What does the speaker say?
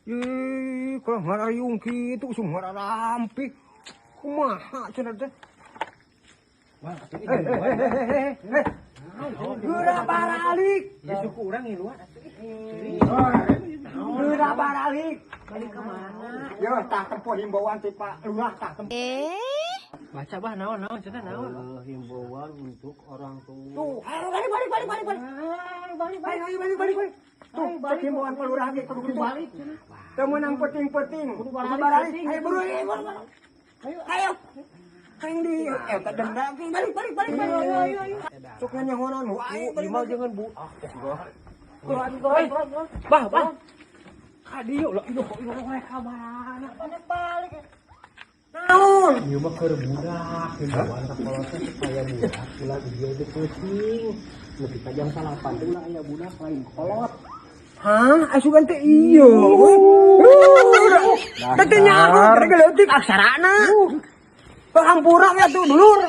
Ih, kalau ngarariung kitu usum ngararampi. Kumaha cenah teh? Wah, atuh Eh, eh, eh, eh, eh, eh. Geura baralik. Ya suku urang ngiluan atuh. Geura baralik. Balik ke mana? Yo, tah tempo himbauan ti Pak Lurah, tah tempo. Baca, Bah, naon naon cenah naon. Himbauan untuk orang tua. Tuh, ayo balik balik balik balik balik. Balik. Balik balik balik balik balik. Tuh, cek himbauan Pak Lurah ge kudu kitu. Balik. Teu meunang penting-penting. Kudu Kudu baralik, baralik. penting. Ayo buru, ayo buru. Ayo. Ayo. Kayak di eta denda ge, balik balik balik balik. Ayo ayo ayo. Sok nyanyahonan wae balik. Ieu jangan, Bu. Ah, Bah, bah. Kadieu lah, ieu kok ieu wae ka mana? Mana balik. Naon? Ieu mah keur budak, himbauan ka kolot teh supaya budak ulah ieu teh peuting. Nepi ka jam 9 teh ulah aya budak lain kolot. Hah, asugan teh iya. Teh teh nyaho, gara leutik aksarana. Hampura we atuh, dulur.